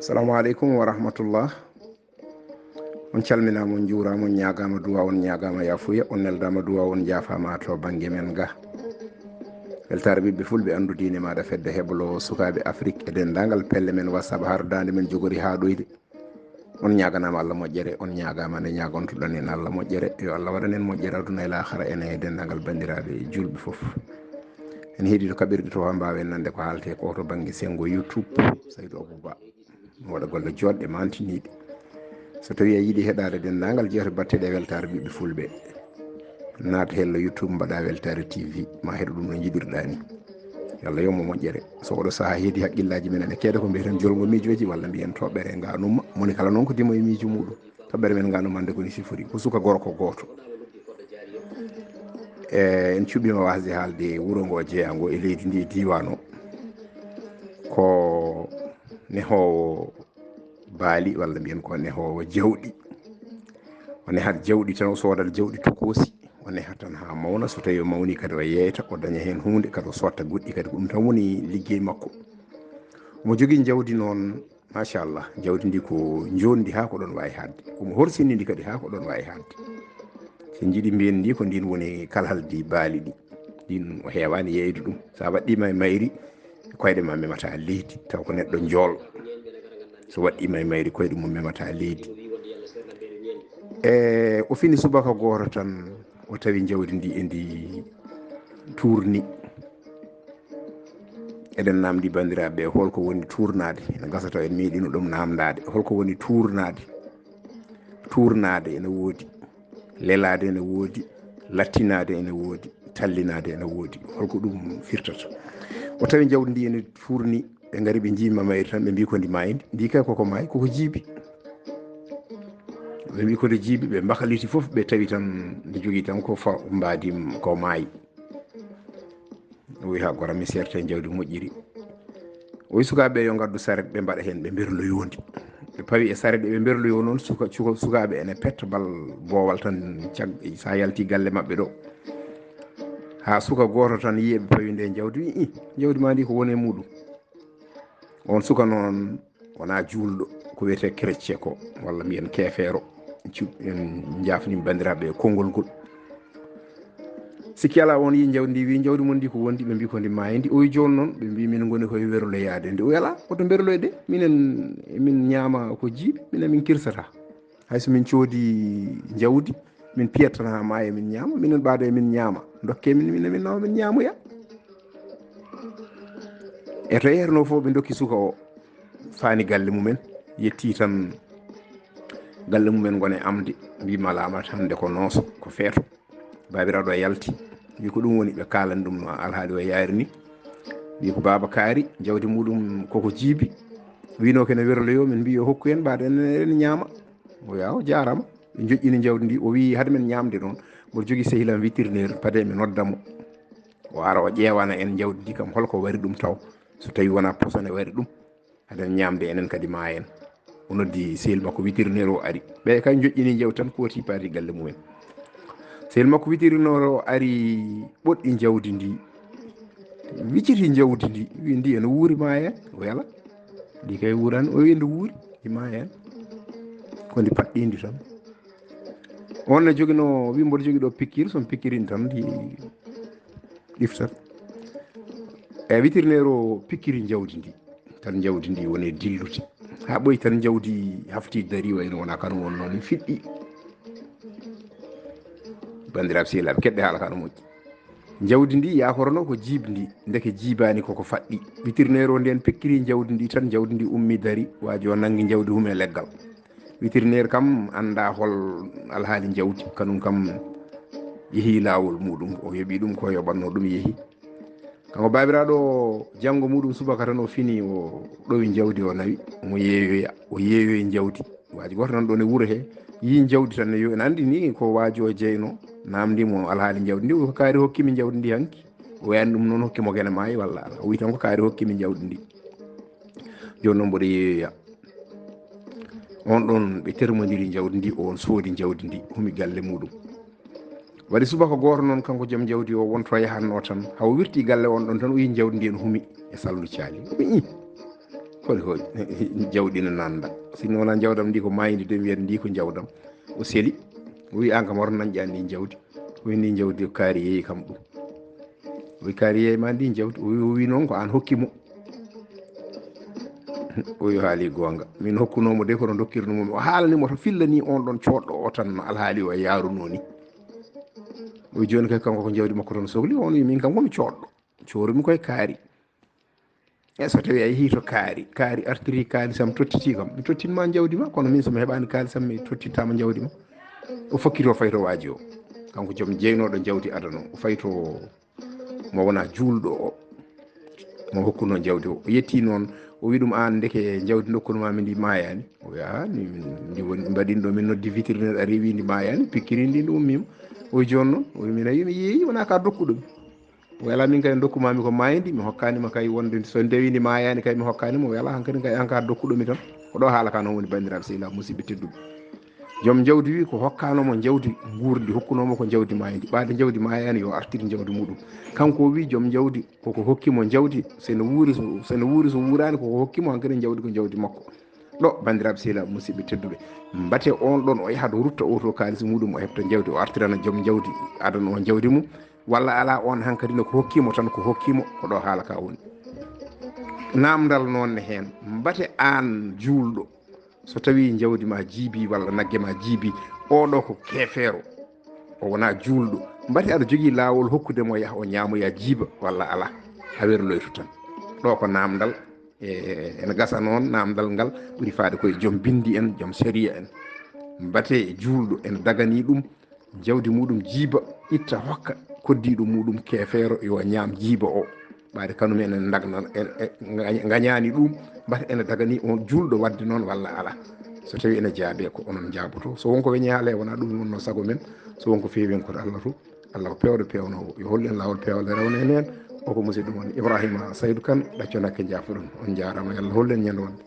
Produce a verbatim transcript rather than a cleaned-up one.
Assalamu aleykum wa rahmatullah. On calminaama, on njuuraama, on ñaagaama duwaaw, on ñaagaama yaafuya, on neldaama duwaaw, on njaafaama to bannge men ga. Weltaare ɓiɓɓe fulɓe, anndu diine maaɗa, fedde heblo sukaaɓe Afrik e denndaangal pelle men WhatsApp, har daande men jogori haa ɗoyde. On ñaaganaama Allah moƴƴere, on ñaagaama nde ñaagontoɗon en Allah moƴƴere. Yo Allah waɗan en moƴƴere aduna e laakara, en e denndaangal banndiraaɓe juulɓe fof. En heedi to kaɓirɗe to, haa mbaawen nande ko haaletee ko to bannge senngo YouTube, Saydu Abou Ba. Waɗa golle jooɗɗe, mantiniiɗe. So tawii a yiɗi heɗaade denndaangal jeewte batteɗe e weltaare ɓiɓɓe fulɓe, naata hello YouTube, mbaɗa Weltaare T V, ma heɗo ɗum no njiɗirɗaa ni. Yo Allah yommo moƴƴere. So oɗo sahaa heedi haqqillaaji men ene keeda ko mbiyeten jolngo miijooji walla mbiyen toɓɓere ngaanumma. Moni kala noon ko dimo e miijo muuɗum. Toɓɓere men ngaanumma hannde ko ni sifori. Ko suka gorko gooto. E, en cuɓiima waasde haalde wuro ngo jeyaa ngo e leydi ndi e diiwaan o. Ko nehoowo baali walla mbiyen ko nehoowo jawɗi. O nehat jawɗi tan, o soodat jawɗi tokoosi, o neha tan haa mawna. So tawii o mawni kadi o yeeyta, o daña heen huunde, kadi o sotta goɗɗi kadi. Ko ɗum tan woni liggey makko. Omo jogii jawdi noon, machallah, jawdi ndi ko njondi haa ko ɗoon waawi haaɗde. Omo horsini ndi kadi haa ko ɗoon waawi haaɗde. So en njiɗi mbiyen ndi ko ndin woni kalhaldi baali ɗi. Ɗin o heewaani yeeyde ɗum. So a waɗɗiima e mayri, koyɗe ma memata leydi, taw ko neɗɗo njool. So waɗɗiima e mayri, koyɗe mum memata leydi. E, o fini subaka gooto tan, o tawi jawdi ndi e ndi tuurni. Eɗen naamndi banndiraaɓe, holko woni tuurnaade? Ene gasa taw en meeɗino ɗum naamndaade. Holko woni tuurnaade? Tuurnaade ene woodi, lelaade ene woodi, lattinaade ene woodi, tallinaade ene woodi. Holko ɗum firtata? O tawi jawdi ndi ene tuurni, ɓe ngari ɓe njii ma mayri tan, ɓe mbii ko ndi maayi ndi. Ndi kay koko maayi, koko jiibi. Ɓe mbii ko ndi jiibi, ɓe mbakaliti fof, ɓe tawi tan ndi jogii tan ko fa mbaadi ko maayi. O wi, "Ha gora, mi serta e jawdi moƴƴiri." O wi sukaaɓe yo ngaddu saret, ɓe mbaɗa heen, ɓe mberloyoo ndi. Ɓe pawi e saret, ɓe mberloyoo noon, suka-, suka-, sukaaɓe ene petta bal boowal tan, cag-, so a yalti galle maɓɓe ɗo. Haa suka gooto tan yiyi ɓe pawi nde jawdi, wi, "Ih, jawdi ma ndi ko woni e muuɗum?" On suka noon wonaa juulɗo, ko wiyetee kerecce ko, walla mbiyen keefeero. Cu-, en njaafniima banndiraaɓe e konngol ngol. Sikki alaa, on yii jawdi ndi, wii, "Jawdi mon ndi ko wondi?" Ɓe mbii, "Ko ndi maayi ndi." O wii, "Jooni noon?" Ɓe mbii, "Min ngoni koye werloyaade ndi." O wii, "Alaa, woto mberloyde, minen emin ñaama ko jiiɓi, minen min kirsataa. Hay so min coodi jawdi, min piyat tan haa maaya, min ñaama, minen ɓaade emin ñaama. Ndokkee min, minen min nawa, min ñaamoya." E to yeernoo fof, ɓe ndokki suka o, faani galle mumen, yetti tan galle mumen ngone amde, mbii, "Malaamat hannde ko nooso, ko feeto." Baabiraaɗo o yalti, wi, "Ko ɗum woni?" Ɓe kaalani ɗum no alhaali o yaari ni. Wi, "Ko baaba kaari, jawdi muɗum koko jiibi, winoo kene werloyoo, min mbii yo hokku en, ɓaade en, en ñaama." O wi, "Awa, jaaraama." Ɓe njoƴƴini jawdi ndi, o wi, "Hade men ñaamde noon, mboɗo jogii sehilam vétérinaire, pade mi nodda mo. O ara, o ƴeewana en jawdi ndi kam, holko wari ɗum taw, so tawii wonaa posone wari ɗum. Haden ñaamde enen kadi ma en." O noddi sehil makko vétérinaire o ari. Ɓe kay njoƴƴini jawdi tan, kooti paati galle mumen. Sehil makko vétérinaire o ari, ɓoɗɗi jawdi ndi, wiciti jawdi ndi, wi, "Ndi ene wuuri ma en?" O wi, "Alaa, ndi kay wuurani." O wi, "Ndi wuuri, ndi ma en." Ko ndi paɗɗindi tan. On ne joginoo, wi, "Mboɗo jogii ɗo pikiir, so mi pikirini tan ndi ɗiftat." E vétérinaire o pikkiri jawdi ndi, tan jawdi ndi woni dillude. Haa ɓoyi tan jawdi hafti dari, wayno wona kanum wonnoo ni, fiɗɗi. Banndiraaɓe sehilaaɓe, keɗɗe haala ka no moƴƴi. Jawdi ndi yaakorono ko jiiɓndi, ndeke jiibaani, koko faɗɗi. Vétérinaire o nden pekkiri jawdi ndi tan, jawdi ndi ummi dari, waaji o nanngi jawdi humi e leggal. Vétérinaire kam anndaa hol alhaali jawdi, kanum kam yehi laawol muɗum, o yoɓi ɗum ko yoɓatnoo ɗum, yehi. Kanko baabiraaɗo o, janngo muɗum subaka tan o fini, o ɗowi jawdi, o nawi, omo yeeyoya, o yeeyoyi jawdi. Waaji gooto nan ɗoon e wuro he, yii jawdi tan ne yo, ene anndi ni ko waaji o jeyno, naamndi mo alhaali jawdi ndi, ko kaari hokki mi jawdi ndi hanki. O wiyani ɗum noon hokki mo gene maayi walla alaa. O wi tan ko kaari hokki mi jawdi ndi. Jooni noon mboɗo yeeyoya. On ɗoon ɓe termondiri jawdi ndi, on soodi jawdi ndi, humi galle muɗum. Waɗi subaka gooto noon, kanko joom jawdi o, wonto yahatnoo tan, haw wirti galle on ɗoon tan, o yii jawdi ndi ene humi e salndu caali. O wi, "Ih, Holi holi jawdi no nanda. Sinno wona jawdam ndi ko mayndi de, wiyata ndi ko jawdam. O seli. O wi an kam hoto nanƴa ndi jawdi. O wi ndi jawdi ko kaari yeeyi kam ɗum. O wi kaari yeeyi ma ndi jawdi. O wi, o wi noon ko an hokki mo. O wi haali goonga. Min hokkunomo de kono dokkirnomo. O haalani mo to fillani on ɗon coɗɗo o tan no alhaali o yaruno ni. O wi joni kay kanko ko jawdi makko tan sohli. On wi min kam komi coɗɗo. Corumi koye kaari. E so tawi a yehi to kaari, kaari artiri kaalisam tottiti kam, mi tottinma jawdi ma, kono min so mi heɓani kaalisam mi tottittama jawdi ma. O fakkiti o fayi to waaji o. Kanko joom jeynoɗo jawdi adano, o fayi to mo wona juulɗo o. Mo hokkuno jawdi o. O yetti noon, o wi ɗum an ndeke jawdi dokkunoma mi ndi mayani. O wi a ni min ndi woni mbaɗin ɗo min noddi vétérinaire a rewi ndi mayani, pikkiri ndi ndi ummima. O wi joni noon, o wi min a wi mi yeeyi wona ka dokkuɗo mi. O wi ala min kay dokkuma mi ko mayndi, mi hokkani ma kay wonde so ndewi ndi mayani kay mi hokkani mo. O wi ala hankadi kay an ka dokkuɗo mi tan. Ko ɗo haala ka noon woni bandiraɓe sehilaaɓe musidɓe tedduɓe. Joom jawdi wi ko hokkano mo jawdi nguurndi, hokkuno mo ko jawdi mayndi. Ɓaade jawdi mayani yo artir jawdi muɗum. Kanko o wi joom jawdi koko hokki mo jawdi, sene wuuri so, sene wuuri so wuurani koko hokki mo hankadi jawdi ko jawdi makko. Ɗo bandiraɓe sehilaaɓe musidɓe tedduɓe, mbate on ɗon o yaha ɗo rutta oto kaalis muɗum o heɓta jawdi o artirana joom jawdi adana on jawdi mum. Walla ala on hankadi no ko hokkimo tan ko hokkimo ko ɗo haala ka woni. Namdal noon ne heen, mbate an juulɗo so tawi jawdi ma jiibi walla nagge ma jiibi, oɗo ko keefeero, o wona juulɗo, mbate aɗa jogii laawol hokkude mo yaha o ñaamoya jiiba walla ala? A werloytu tan. Ɗo ko namdal. E ene gasa noon namdal ngal ɓuri faade koye joom bindi en, joom sariya en. Mbate juulɗo ene dagani ɗum jawdi muɗum jiiba, itta hokka koddiɗo muɗum keefeero yo ñaam jiiba o. Ɓaade kanum ene dagna, e, e, nga-, ngañaani ɗum, mbate ene dagani on juulɗo waɗde noon walla ala? So tawi ene jaabe ko onon jaaboto. So wonko weñi haala e wona ɗum wonno sago men, so wonko feewi en koto Allah to. Allah ko peewɗo peewnoowo. Yo hollu en laawol peewal e rewna en heen. O ko musidɗo mon Ibrahima Saydu Kan, ɗacco nakke jaafoɗon. On njaaraama, yo Allah hollu en ñande wonde.